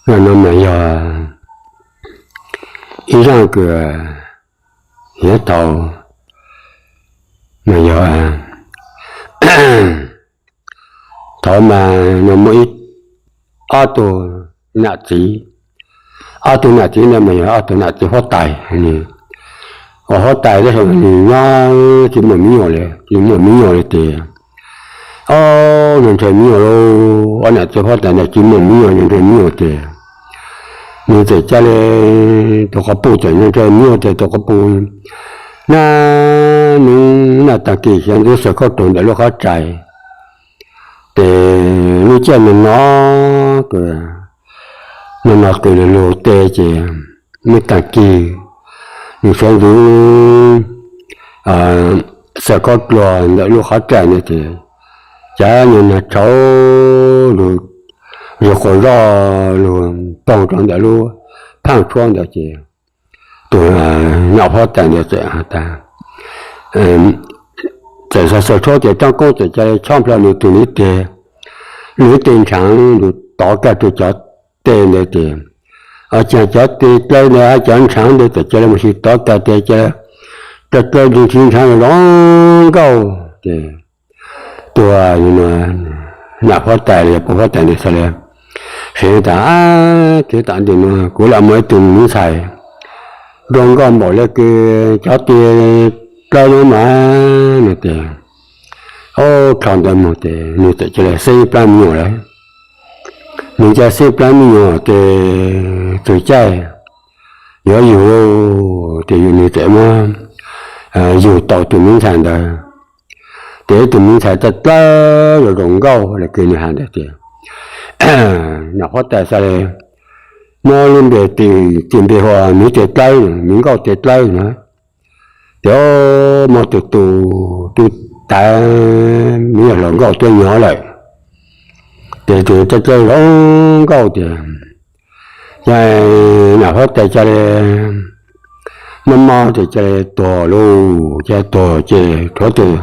Zaj no mas yog ib zaj kws hiav thaum, mas yog thaum mas nws muaj ib, ob tug nam txiv. Ob tug nam txiv no mas yog ob tug nam txiv huab tais. Ua huab tais tab sis nws nyob tsis muaj me nyuam li, tsis muaj me nyuam li ces, o, nws nrhiav me nyuam lauj. Ob nam txiv huab tais ntawd tsis muaj me nyuam, nws nrhiav me nyuam ces nws txawm cia li, tus quas puj txawm nrhiav me nyuam ces tus quas puj naj nub naj tag kis xyov ntxub xaws khaub rau ntawm lub qhov rais. Ces lub caij no no, no no kws lug lug tes ces nub tag kis nws xyov ntxub xaws khaub dluag ntawm lub qhov rais ntawd ces cav nag tshauv lug, zug quas zog lug poog rau ntawm lub phaaj tshuab ntawd ces tus nam huab tais ntawd txawm has tas, txawm xaws xaws tshuab ces Tsab Koob txawm cia li chob plho nws tus ntiv tes, nws ib tes ntshaav lug tov kag rau cov tes ntawd ces, o, cov tes dlawb ntawd, cov ntshaav ntawd txawm cia li mus sib tov kag tes, cia li dlawb dlawb ntshaav zoo nkauj ces tus nam huab tais los yog puj huab tais ntawd xav li, xav tas, Ab, kev tom ntej no kuv lam muaj ib tug me ntxhais zoo nkauj npaum le kws cov tes dlawb no mas, no ces, o, dhau ntawd mus ces nws txawm cia li xeeb plab me nyuam lawm. Nws cia li xeeb plab me nyuam ces txug caij yuav yug lauj ces yug nws txawm muab yug tau tus me ntxhais ntawd. Ces ib tug me ntxhais dlawb dlawb zoo zoo nkauj le kws nws has ntawd ces nam huab tais xav li, muab lub npe tis, tis npe hu ua Miv Tes Dlawb, Miv Nkauj Tes Dlawb no. Ces muab tus tus tub tas me nyuam hluas nkauj tuaj nyob lawm. Ces tus dlawb dlawb zoo nkauj ces, ces nam huab tais cia li mob mob ces cia li tuag lauj, cia li tuag ces tshuav tus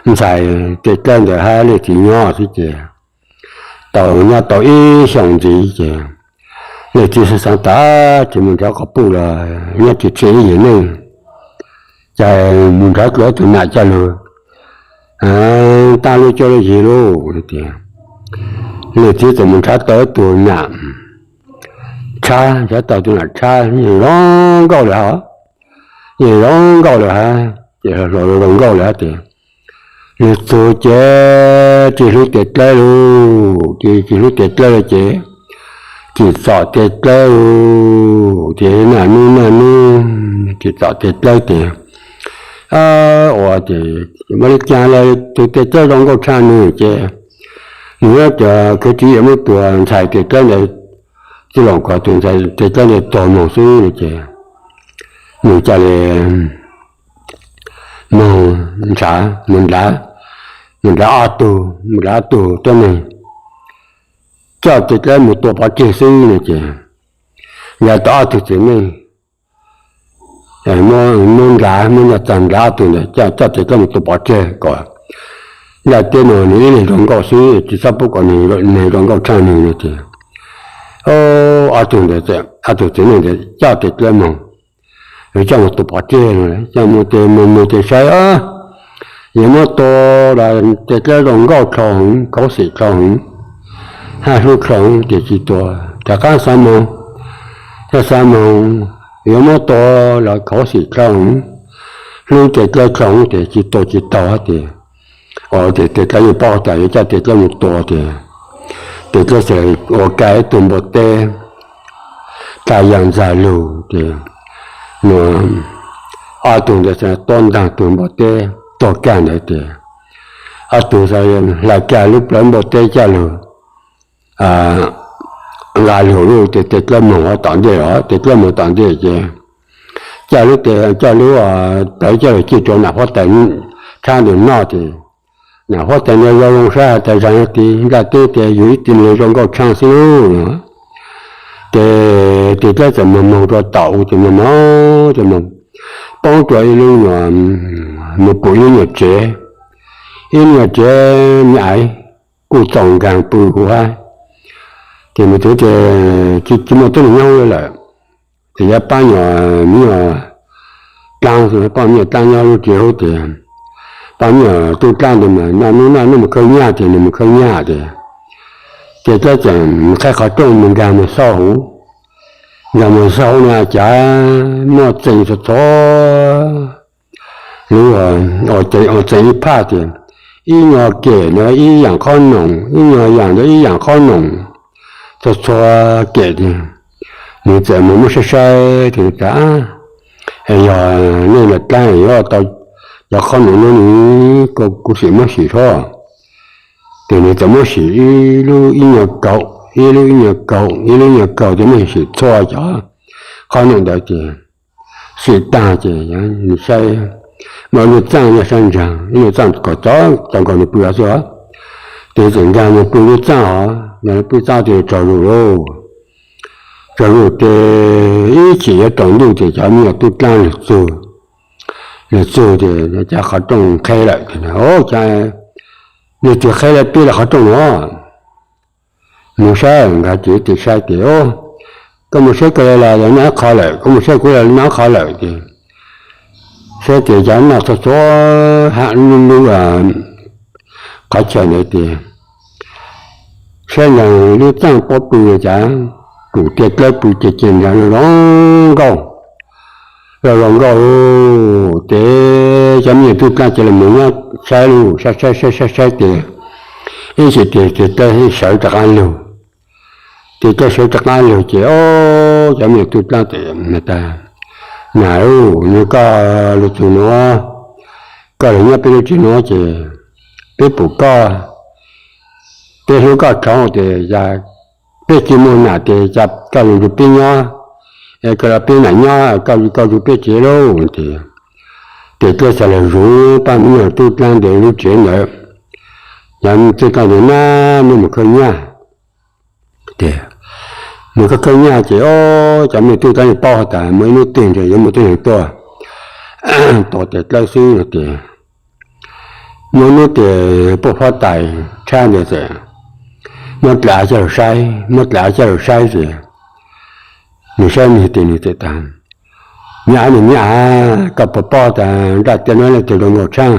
ntxhais tes dlawb ntawd hab leej txiv nyob xwb ces tau nyob tau ib xyoos ntxiv ces leej txiv xav xav tas tsis mus nrhiav quas puj los nyob tsis tsheej ib yim neej, ces mus nrhiav dlua tus nam coj lug taag lub cuab lub yig lauj. Ces leej txiv txawm mus nrhiav tau ib tug nam tshab, nrhiav tau tus nam tshab yeej zoo nkauj lawm hab, yeej zoo nkauj lawm hab ces hluas hluas zoo nkauj lawm hab ces lug txug ces tsis hlub tes dlawb lauj, tsis hlub tes dlawb lawm ces tsim txom tes dlawb lauj, ces naj nub naj nub tsim txom tes dlawb ces, ua ces muaj li cas los tus tes dlawb zoo nkauj tshaj nws ces nws yuav ua khav tsis yuav muab tus ntxhais tes dlawb ntawd txij los kom tus ntxhais tes dlawb ntawd tuag moog xwb no ces nws ca le moog nrhav, moog nrhav, moog nrhav ob tug, moog nrhav ob tug tuab neeg coj tes dlawb moog tua pov tseg xwb no ces yav tau ob tug txiv neej muab nrhav, muab nrhav txag nrhav ob tug ntawd coj tes dlawb moog tua pov tseg kom nraj teb no nws ib leeg zoo nkauj xwb tsis txhob pub kom nws zoo nkauj tshaj nws no ces ob tug ntawd, ob tug txiv neej ntawd coj tes dlawb moog, coj moog tua pov tseg no, coj moog tes moog moog tes saib yuav muab tua los tes dlawb zoo nkauj dlhau heev, khuv xim dlhau heev, hab hlub dlhau heev ces tsis tua. Rov qab xav moog, yog xav moog yuav muab tua los khuv xim dlhau heev, hlub tes dlawb dlhau heev ces tsis tua tsis tau ces, o, ces tes dlawb yeej paub tas yuav coj tes dlawb moog tua ces tes dlawb txawm ua kag ib tug npua teb tag yam ntxag lug ces ob tug ntawd tuab ntaag tug npua teb tuag kag ntawd ces ob tug hlais kag lub plawv npua teb coj lug nqa lug lub tes dlawb moog tom ntej os, tes dlawb moog tom ntej ces coj lub tes, coj lub plawv coj lug cij rua nam huab tais tshab ntawd noj ces nam huab tais ntawd zoo zoo sab has tas zag no tis nraj teb tes yug ib tug zoo nkauj tshaj xwb lub no ces tes dlawb txawm moog moog rua tom u ces moog moog ces moog poob rua ib lub nyuam, moog pum ib lub nyuam tsev, ib lub nyuam tsev me aiv kuj txaus nkaag pw huv hab. Ces nws txawm tias tsis muaj tub nyob hauv lawm, ces yuav pab nyuam me nyuam dlaab, pab me nyuam dlaab nyob lub tsev hauv. Ces pab me nyuam tub dlaab ntawd mas noj nub noj nub mus khawb nyaj, ces nws mus khawb nyaj ces, ces dlaab tseem mus qhib qhov rooj mus nkag mus xauj hauv, nkag mus xauj hauv no cas muaj txeem txhua txhua lub, txeem ib phaj tias ib nyuag kem ntawd ib yaam qhob noom, ib nyuag yaam ntawd ib yaam qhob noom, txhua txhua kem. Nws txawm mus muab saib saib ces nws tas, yog nej lam dlaab yuav tau cov qhob noom no nws, kuv sim muab sim seb. Ces nws txawm muab sim ib lub ib nyuag kaum, ib lub ib nyuag kaum, ib lub ib nyuag kaum, ces muab sim txhua cov qhob noom ntawd ces sim taag ces nws saib muaj ib lub txaaj nyob sab ntsaag, ib lub txaaj kom txog nkaus nws pw xwb. Ces txawm nkag mus pw lub txaaj hov, nkag mus pw txaaj ces tsaus zuj zus lauj. Tsaus zuj zus ces ib chim yuav tsaus ntuj ces cov me nyuam tub dlaab lug txug, lug txug ces cas qhov rooj qhib lawm. Cas leej twg qhib lawm peb lub qhov rooj no? Mus saib, nkag tes saib ces, koj mus saib koj los noj qhov lawm, koj mus saib kuv los noj qhov lawm ces, saib ces cov noj txhua txhua lub qhov chaw ntawd ces, saib ntawm lub txaaj pob pw cas, tus tia dlawb pw ces ces nrov zoo nkauj, zoo zoo nkauj. Ces cov me nyuam tub dlaab ces los mus nyob saib lug, saib saib saib saib saib ces, ib chim ces tes dlawb sawv rov qaab lug. Tes dlawb sawv rov qaab lug ces, o, cov me nyuam tub dlaab tas, nam, nub koj lug txug nuav, koj lug nyob peb lub tsev nuav ces peb pum koj, peb hlub koj dhau ces peb tsis muaj nam ces cas koj lug nrug peb nyob, koj los peb nam nyob, koj, koj nrug peb tsev lauj. Ces tes dlawb xaav lug zuv pab me nyuam tub dlaab ntawd lub tsev ntawd, yog tub dlaab ntawd nab nub mus khawb nyaj. Ces mus khawb khawb nyaj ces, o, cov me nyuam tub dlaab paub has tas muaj ib hnub twg ntawd yuav muaj tub neeg tuaj tua tes dlawb xwb no ces, muaj ib hnub ces poj huab tais tshab ntawd txawm muab dlav coj lug saib, muab dlav coj lug saib ces nws saib nws tes nws txawm tas, me nyuam, me nyuam, koj puas paub tas nraj tiaj nuav leej twg zoo nkauj tshaaj?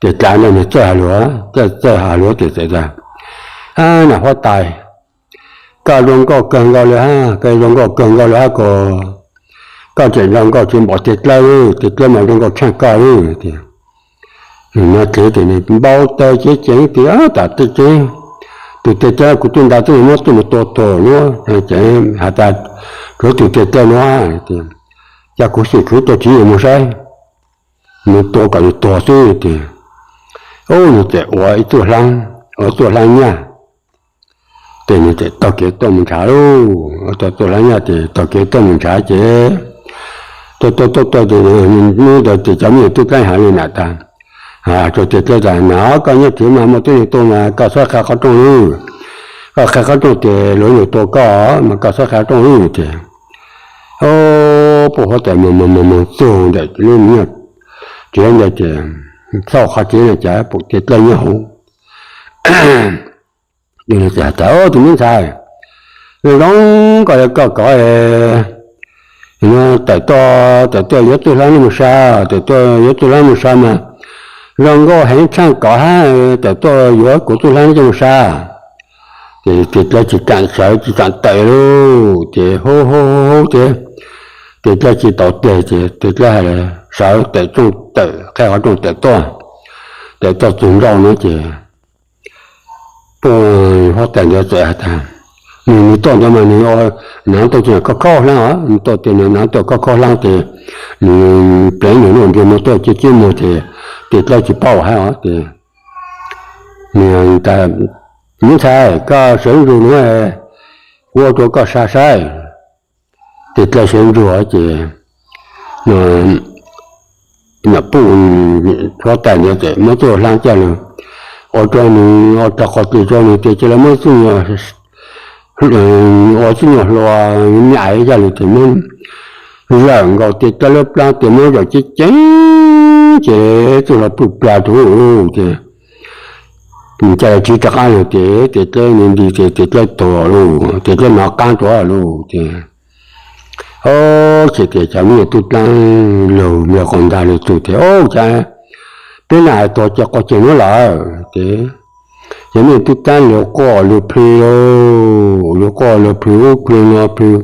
Ces dlav ntawd nws txawj has lug, txawj has lug ces txawm tas, nam huab tais, koj zoo nkauj kawg nkaus le hab, koj zoo nkauj kawg nkaus le hab ko, koj tseem zoo nkauj tsis npaum tes dlawb, tes dlawb mas zoo nkauj tshaaj koj lawm. Nws nov dlev ces nws npau taws ceev ceev tias, tas tej tseeb, tus tes dlawb kuv twb ntaus tuab neeg muab tuaj mus tua tuag nuav, has tas, tsuav tus tes dlawb nuav, cas kuv xyeem khwv tuaj tsis mus saib, mus tua kom nws tuag xwb tiag. Ub, nws txawm ua ib txuj hlaab, ua txuj hlaab nyaj, ces nws txawm taug kev tuaj mus ntshav lauj. Ua txuj hlaab nyaj ces taug kev tuaj mus ntshav ces, tuaj tuaj tuaj tuaj ces, hnub ntawd ces cov me nyuam tub dlaab has li nam tas, has rua tes dlawb tas, nam, koj nyob tsev mas muaj tub neeg tuaj mas koj txhob qhib qhov rooj lawm, koj qhib qhov rooj ces luag yuav tua koj mas koj txhob qhib qhov rooj lawm. Ces, o, poj huab tais mus mus mus mus txug ntawm lub me nyuam tsev ntawd ces, txog qhov tsev no cas pum tes dlawb nyob hauv. Ces has tas, tus me ntxhais, zoo zoo nkauj le koj ko, tawm tuaj, tawm tuaj yuav txuj hlaab no mus sa, tawm tuaj yuav txuj hlaab mus sa mas zoo nkauj heev tshaaj koj hab, tawm tuaj yuav kuv txuj hlaab no coj mus sa. Ces tes dlawb tsis kaam sawv tsis kaam tawm lauj, ces hu hu hu hu ces, tes dlawb tsis tau tes ces tes dlawb has sawv tawm rooj tawm qhib qhov rooj tawm tuaj, tawm tuaj txug nrauj no ces, poj huab tais ntawd txawm has tas, nws, nws tuaj ntawd mas nws ua nav tuaj tes khaub khaub hlaab os, nws tuaj tes nav tuaj khaub khaub hlaab ces, nws pleev nws lub nrig muag tuaj ces cib muag ces, tes dlawb tsis paub hab os ces, nws tas, me ntxhais, koj sawv ntsug nuav, kuv ua rua koj sa saib. Tes dlawb sawv ntsug ces, nyuam puj huab tais ntawd txawm muab txuj hlaab coj lug ua rua nws, ua rua qhov twg rua nws ces cia li muab txuj nyuag, ua txuj nyuag hlua nyaj ib zag lug ces muab zawm nkaus tes dlawb lub plab ces muab zawm ceev ceev ces txuj hlua pwj plag rua ces Nws ca le tsib rov qab los ces Tes Dlawb nti nti ces Tes Dlawb tuag lawm, Tes Dlawb hnov qab tuag lawm ces, o, ces tias cov me nyuam tub dlaab lug nplawg quas ntag lug txug tias, o, cas peb nam tuag ces quas ceg nuav lawm ces, cov me nyuam tub dlaab lug quaj lug plhws, lug quaj lug plhws ub plhws no plhws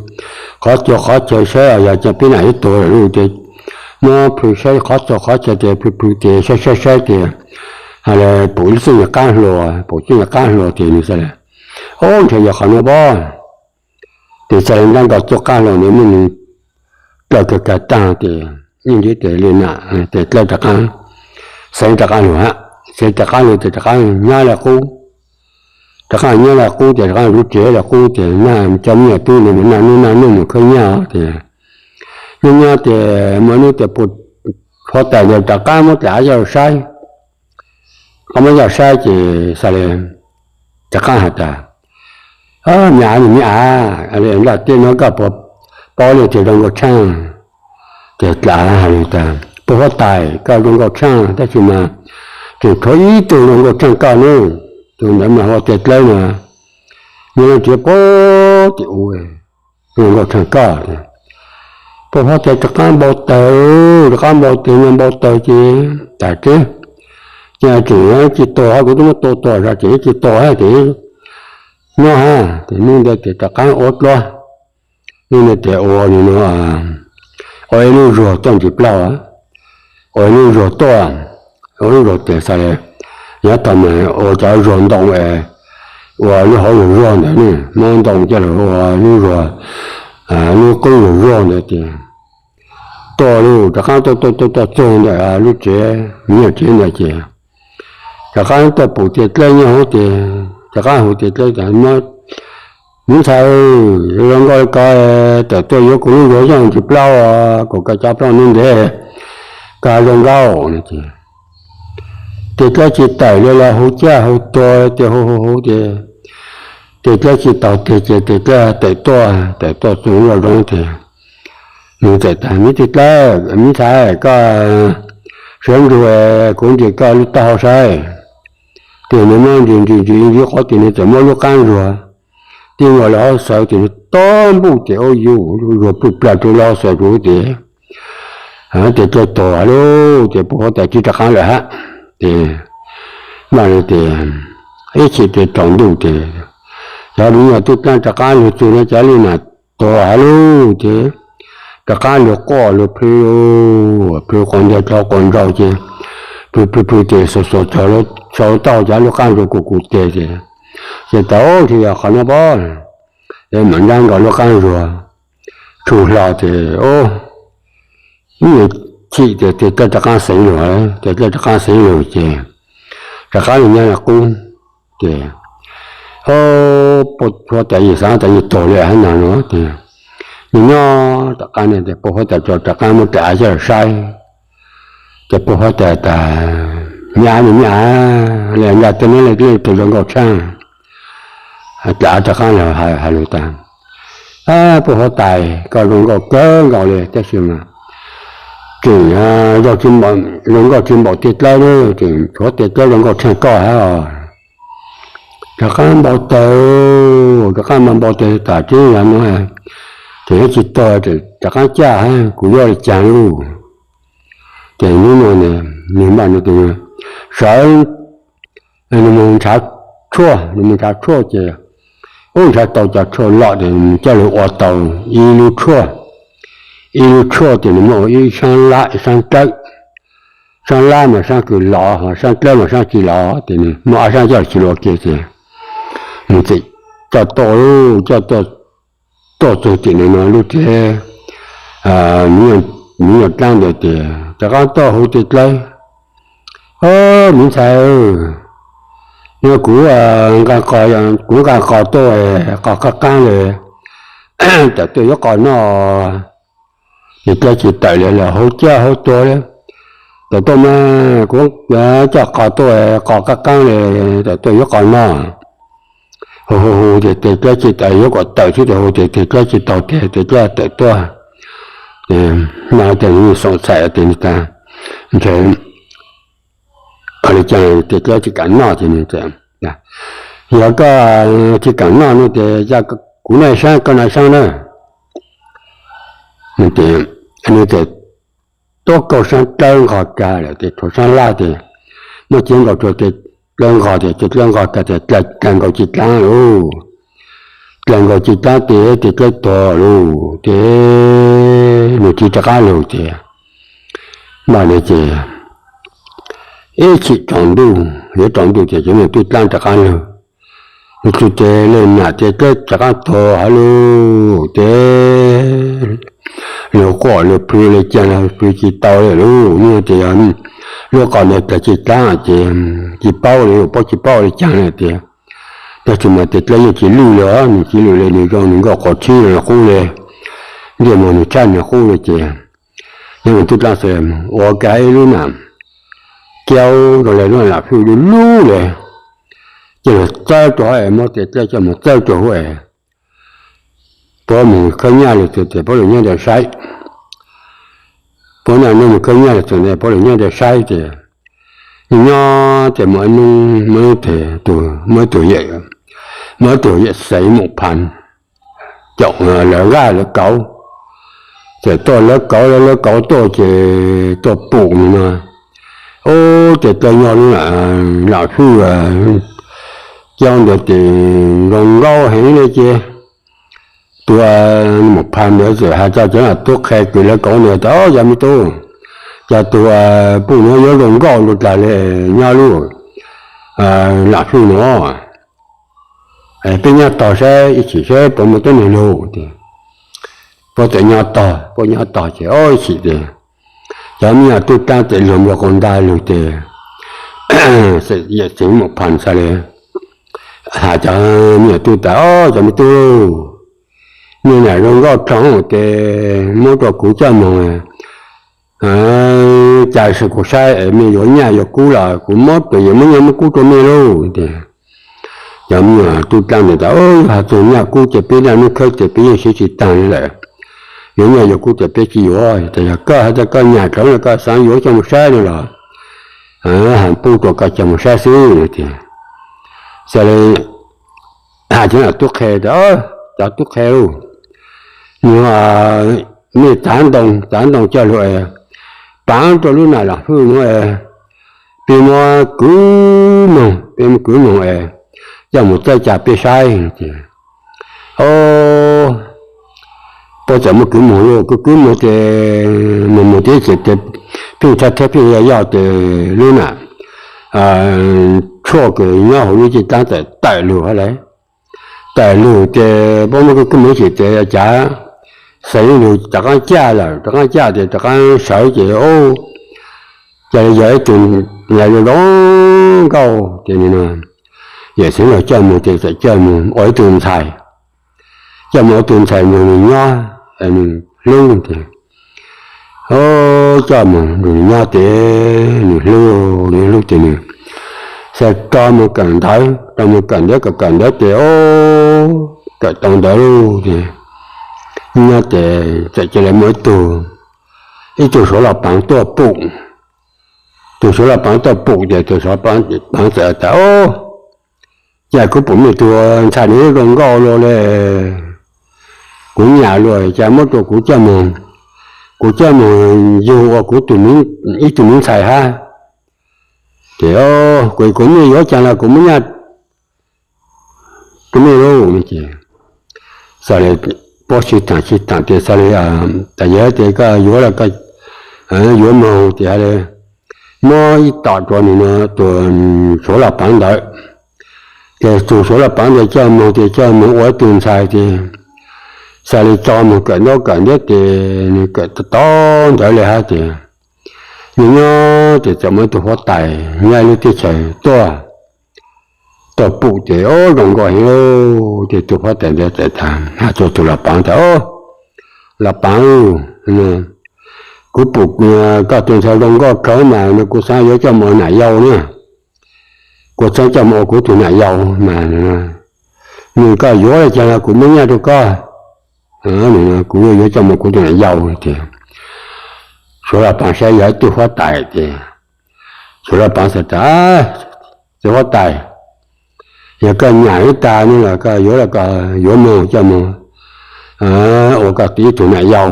qhov txhia qhov chaw saib yog cas peb nam ib tuag lawm ces, muab plhws saib qhov txhia qhov chaw ces plhws plhws ces saib saib saib ces, has le pum ib txwj nyuag qab hluas, pum txwj nyuag qab hluas ces nws xav le, o, ntshe yog qhov nuav pob. Ces txawm le ntab nkaus txuj qab hluas ntawd muab nws dlawg kawg kawg taag ces, yeej ntsib tes li nam, Tes Dlawb rov qab xeev rov qab lug hab, xeev rov qab lug ces rov qab nyab le qub. Rov qab nyab le qub ces rov qab lub tsev le qub ces nag cov me nyuam tub ntawd mus naj nub naj nub mus khawb nyaj ces, nyob nyob ces muaj ib hnub ces pub huab tais ntawd rov qab muab dlav coj saib. Qab muab coj saib ces xav le, rov qab has tas, me av, me av, nram tej nuav koj puas paub leej twg zoo nkauj tshaaj? Ces dlav has lug tas, pub huab tais, koj zoo nkauj tshaaj tab sis mas tseem tshuav ib tug zoo nkauj tshaaj koj nawb. Tus ntawd mas hu ua Tes Dlawb no, nyob leej twg puag tim ub, zoo nkauj tshaaj koj. Pub huab tais rov qab npau taws, rov qab npau taws, npau taws ces tas teb, ces tseem tsis tuag, kuv twb muab tua tuag zog ces tsis tuag hab ces nyob hab ces hnub ntawd ces rov qab ua dluab. Hnub ntawd ces ua, ua ib lub zuag tuaj ntsis plaub, ua ib lub zuag tuaj, ua lub zuag tes xav le, nyob thaum mas ua cov zuag ntoo es, ua lub hauv zuag zuag ntawd ne, muab ntoo coj lug ua lub zuag, lub qub zuag zuag ntawd ces tuaj lug rov qab tuaj tuaj tuaj tuaj txug ntawm lub tsev, me nyuam tsev ntawd ces rov qab tuaj pum Tes Dlawb nyob hauv ces rov qab hu Tes Dlawb tas, me ntxhais, zoo nkauj li ko, tawm tuaj yuav kuv lub zuag yooj ntsis plaub, kuv kaw cov plaub hnub ntev, koj zoo nkauj no ces Tes Dlawb tsis tawm li los hu caj hu tuag ces hu hu hu ces Tes Dlawb tsis tau tes ces Tes Dlawb tawm tuaj, tawm tuaj txug lub zos zoov ces nws txawm tas, me tij dlawb, me ntxhais, koj sawv nrug kuv ntim koj lub taub hau saib. Ces nws muab ntim ntim ntim ib qhov ces nws txawm muab lub qaab zuag tij muag lawv hauv xawv ces nws tob npuj ces ua yuj zuag pluj plag rau lawv hauv xawv rau ces, Tes Dlawb tuag lawm ces pub huab tais tsib rov qaab lawm hab. Ces npaj no ces ib chim ces tsaus ntuj ces cov me nyuam tub dlaab rov qaab lug txug no ces li nam tuag hab lauj ces rov qaab lug quaj lug plhws, plhws quas ntag rov quas nraug ces plhws plhws plhws ces xuas xuas tau cov lub qaab zuag kuv kuv tes ces, ces tas, ntshe yog qhov no pob. Ces mam nrab nkaus lub qaab zuag tshu hlo ces, ib nyuag chim ces Tes Dlawb rov qaab xeev lug, Tes Dlawb rov qaab xeev lug ces rov qaab lug nyob qub ces, pub huab tais yeej xaav tas yeej tuag li hab no no ces nws nyob tom qab no ces pub huab tais rov qaab muab tes av coj lug saib. Ces pub huab tais tas, me av, me av, le nram tej nuav leej twg zoo nkauj tshaaj? Tes av rov qaab hais lug tas, pub huab tais, koj zoo nkauj kawg nkaus li tab sis mas tseem zoo nkauj tsis npaum Tes Dlawb, tseem tshuav Tes Dlawb zoo nkauj tshaaj koj hab os. Rov qaab npau taws, rov qaab npau npau taws tas teb yog no ces nyob tsis tau, rov qaab caj hab kuv yuav li caag lauj. Ces hnub no nws npaj no sawv, nws mus nrhav tshuaj, nws mus nrhav tshuaj ces ub nrhav tau cov tshuaj loj ces nws coj lug ua tau ib lub tshuaj, ib lub tshuaj ces nws muaj ua ib saab lab ib saab dlawb, saab lab mas saab kws lov ho saab dlawb mas saab tsis lov ces nws muaj ob saab coj lug tsis lov kiag ces nws txawm coj tuaj, coj tuaj, tuaj txug tim nws no lub tsev, me nyuam dlaab ntawd ces rov qaab tuaj hu Tes Dlawb, me ntxhais, yog kuv, kuv nqa qos tuaj, qos qaab qaab le, tawm tuaj yuav qos noj. Ces Dlawb tsis tawm li los hu caj hu tuag li, tawm tuaj mas kuv coj qos tuaj, qos qaab qaab le, tawm tuaj yuav qos noj. Hu hu hu ces Tes Dlawb tsis tawm, yuav kom tawm xwb ces hu ces Tes Dlawb tsis tau tes, Tes Dlawb tawm tuaj. Ces nws xoom txhais ces nws tas, ntshe ua li cas Tes Dlawb tsis kam noj ces nws txawm Yog koj tsis kam noj no ces kuv noj ib sab koj noj ib sab na. Nws txawm tuav kaug sab dlawb nqog kag lawm ces rhuav sab laj ces muab ciab nkaus rau ces dlawb nqog ces dlawb nqog kag ces dlaws nkaus ci dlaab lauj. Dlaws nkaus ci dlaab ces ces dlawb tuag lauj ces nws tsis rov qab lug ces mam li ces ib chim tsaus ntuj, yuav tsaus ntuj ces cov niag tub dlaab rov qab lug. Lug txug ces le nam ces dlawb rov qab tuag hab lauj ces lug quaj lug plhws le caag lug plhws tsis tau le lauj. Nws tias yog lub qhov ntawd dlaws ci dlaab ces tsis paub le, paub tsis paub le caag le tias, tab sis mas ces dlawb yeej tsis lwj le, nws tsis lwj le, nws zoo nws nkauj quav tshib nws qub le, ntiaj mas nws tshaj nws qub le ces nws tub dlaab xav ua kag ib lub nam kiaub zoo le lub nam fwj lub lub le, ces lug txawb rau hauv es muab ces dlawb coj mus txawb rau hauv es puab mus khawb nyaj lug txug ces puab lug nyob ntawd saib. Puab naj nub mus khawb nyaj lug txug ntawd puab lug nyob ntawd saib ces nyob ces muaj ib nub muaj ib tug, muaj ib tug, muaj ib tug yawm xeev Moom Phas caum lawv nqaj lawv kauv, ces tuaj lawv kauv lawv kauv tuaj ces tuaj pum nws no, ub ces tuaj nyob lub nam fwj kiaub ntawd ces zoo nkauj heev le ces tus Moom Phas ntawd txawm has rau cov nam tub qhe kws lawv kauv ntawd tas, Yog me tub, cas tus pum nuav yuav zoo nkauj npaum tas le nyob lub nam fwj no. Peb nyob tog saib ib chim saib puas muaj tuab neeg lug. Puab txawm nyob tog, puab nyob tog ces ib chim ces cov me nyuam tub dlaab txawm lug nplua qau nta lug ces yawm xeev Moom Phas txawm le has cov me nyuam tub tas, Cov me tub, nej nam zoo nkauj dhau ces muab rau kuv coj moog cas kuv saib es mej yuav nyaj yuav kub los kuv muab tuam yam muab nyaj muab kub rau mej lauj. Ces cov me nyuam tub dlaab ntawd tas, Has txug nyaj kub ces peb naj nub khawb ces peb yeej siv tsis taag li lawm. Yuav nyaj yuav kub ces peb tsis yuav. Ces yog koj has tas koj nyam dlhau no koj xaav yuav coj moog saib no los has pub rau koj coj moog saib xwb. Ces xav le has cov nam tub qhe tas, Cov tub qhe lauj, nws mej txav ntoo, txav ntoo coj lug paav rau lub nam lam fwj nuav, peb muab kwv moog, peb muab kwv moog es coj moog txawb ca peb saib. Ces puab txawm muab kwv moog lauj, kwv kwv moog ces moog moog ces pheej thab thab pheej yog yog ces lub nam tshuaj kws nyob huv lub caj dlaab txawm tawm lug hab lauj. Tawm lug ces puab muab kwv kwv moog ib chim ces cav xeev lug rov qaab caj lawm, rov qaab caj ces rov qaab sawv ces ub, ca le yog ib tug nyam zoo zoo nkauj ces yawm xeev lug coj moog ces txawm coj moog ua ib tug ntxhais. Coj moog ua tug ntxhais nrug nws nyob, nws hlub ces coj moog nrug nws nyob ces nws hlub, nws hlub ces nws xav rov moog kawm ntawv, rov moog kawm ntawv, kawm kawm ntawv ces ub, kawm tau ntawv lauj ces nyob ces txawm ca le muaj ib tug, ib tug Suav Laj Paav tuaj pum. Tus Suav Laj Paav tuaj pum ces tus Suav Laj Paav txawm tas, Ub, cas kuv pum mej tug ntxhais nws zoo nkauj luaj le, kuv nyam luaj, cas muab rua kuv coj moog, kuv coj moog yug ua kuv ib tug me ntxhais hab. Ces kuv, kuv mej yuav caag los kuv muab nyaj rua mej lauj. Ces xav le, puab sib thaam sib thaam ces xav le, tas yawg ces koj yuav los koj yuav moog ces has le muab ib tom rua nws no tus Suav Laj Paav ntawd. Ces tus Suav Laj Paav ntawd coj moog ces coj moog ua ib tug ntxhais ces xav le tso moog kawm ntaub kawm ntawv ces nws kawm tau ntawv le hab ces nws nyob ces txawm muaj ib tug huab tais nyob ib lub teb chaws tuaj, tuaj pum ces ub zoo nkauj heev lauj. Ces tus huab tais ntawd txawm has rua tus Laj Paav tas, Laj Paav, kuv pum koj tus ntxhais zoo nkauj dhau mas nws, kuv xaav yuav coj moog ua nam yau na, kuv xaav coj moog ua kuv tug nam yau mas nws, koj yuav le caag los kuv muab nyaj rua koj, kuv yuav coj moog ua kuv tug nam yau. Ces Suav Laj Paav saib yog ib tug huab tais ces Suav Laj Paav xav tas, Txiv huab tais, Yog koj nyam ib tag no los koj yuav los koj yuav moog coj moog ua koj tib tug nam yau.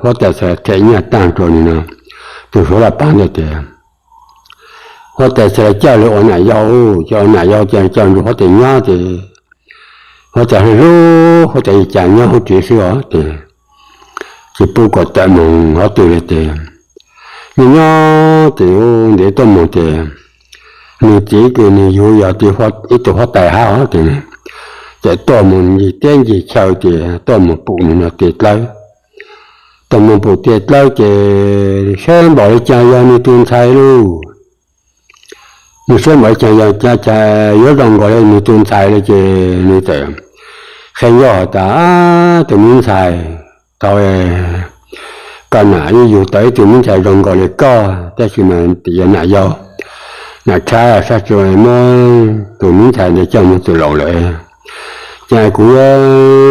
Huab tais txawm them nyiaj taag rua nwg no, tug suav laj pav ntawd tias, huab tais txawm coj lug ua nam yau, coj ua nam yau ces coj nrug huab tais nyob ces huab tais hlub hlub, huab tais yeej ca nyob huv tsev xwb os ces tsis pub kom tawm moog qhov twg le ces nyob nyob ces ntev tuaj moog ces nwg txiv kws nwg yug yog ib tug huab tais hab os ces txawm tuaj moog ncig teb ncig chaw ces tuaj moog pum nwg no tej dlawb. Tuaj moog pum tej dlawb ces saib npaum le caag yog nwg tug ntxhais lauj. Nwg saib npaum le caag yog, yuav zoo nkaus le nwg tug ntxhais le ces nwg txawm qhia nkauj has tas, tug miv ntxhais, thaus koj nam yeej yug tau ib tug miv ntxhais zoo nkaus le koj tab sis mas yog nam yau, nam tshab, sab tsi muab tug miv ntxhais ntawd coj moog txug laus lawm. Ces kuv yuav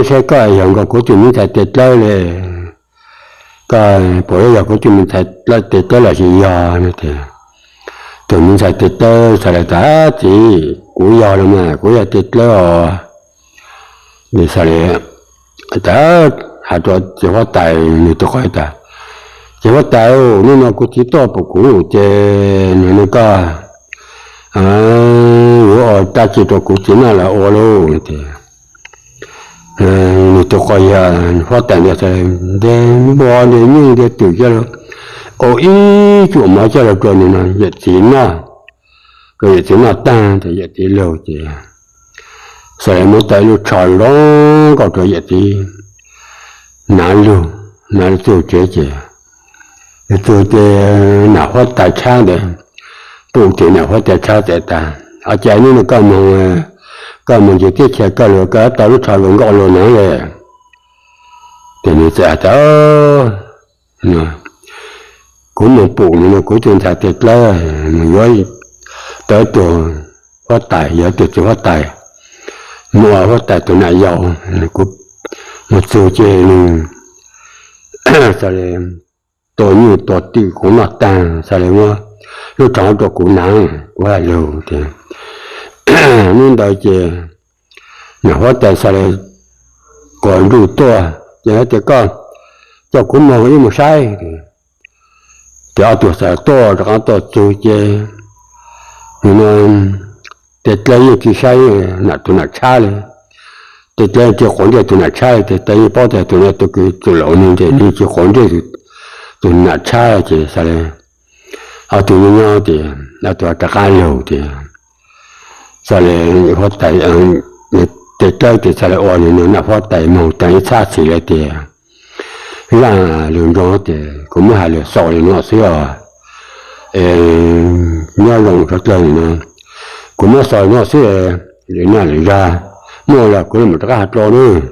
saib koj yog nkaus kuv tug miv ntxhais tej dlawb le, koj puas yuav yog kuv tug miv ntxhais tej dlawb los sis yog no. Tug miv ntxhais tej dlawb txhais le tas, txiv, kuv yog los mas, kuv yog tej dlawb os. Txhais le tas, has rua txiv huab tais nwg tug qhov tas, txiv huab tais, nub no kuv txiv tuaj pum kuv ces nwg nug koj yuav ua dab tsi rua kuv txiv noj los ua lauj. Nwg tug qhov yog huab tais ntawd txhais le nte npua nte nyuj nte twm coj lug ua ib tug mov coj lug rua nwg no yawm txiv noj. Kws yawm txiv noj taag tas yawm txiv lug ces txhais le muab tau ib lub tsho zoo nkauj rua yawm txiv hnav lug, hnav lug txug tsev ces txug ces nam huab tais tshab ntawd pum ces nam huab tais tshab txhais tas, o, cas nub no koj moog, koj moog ncig teb chaws koj lug koj tau lub tsho zoo nkauj lug no le? Ces nwg txhais tas, kuv moog pum nwg no kuv tug ntxhais tej dlawb, moog yuav tau ib tug huab tais, yog ib tug txiv huab tais, moog ua huab tais tug nam yau. Kuv moog txug ces nwg txhais le tua nyuj tua twm kuv noj taag, txhais le muab lub tsho rua kuv hnav, kuv has lug. Nub ntawd ces nam huab tais txhais le quas ntuj tuaj ces has tas, koj coj kuv moog ib moog saib. Ces ob tug txhais tuaj rov qaab tuaj txug ces nwg no tej dlawb yeej tsi saib nam tug nam tshab le. Tej dlawb tsi quav ntsej tug nam tshab le, tej dlawb yeej paub tas tug no tug kws txug laus nwg ces nwg tsi quav ntsej tug nam tshab ces txhais le ob tug nyob nyob ces ob tug rov qaab lug ces txhais le huab tais tej dlawb ces txhais le ua nwg no nam huab tais moog taag ib txhab txhis le tias, zaaj lug nroo ces kuv muab has lug xaus le nuav xwb os. Nyob zoo suav dlawg no, kuv muab xaus le nuav xwb, lwm naj lwm zag muaj los kuv mam rov qaab has dlua nawb.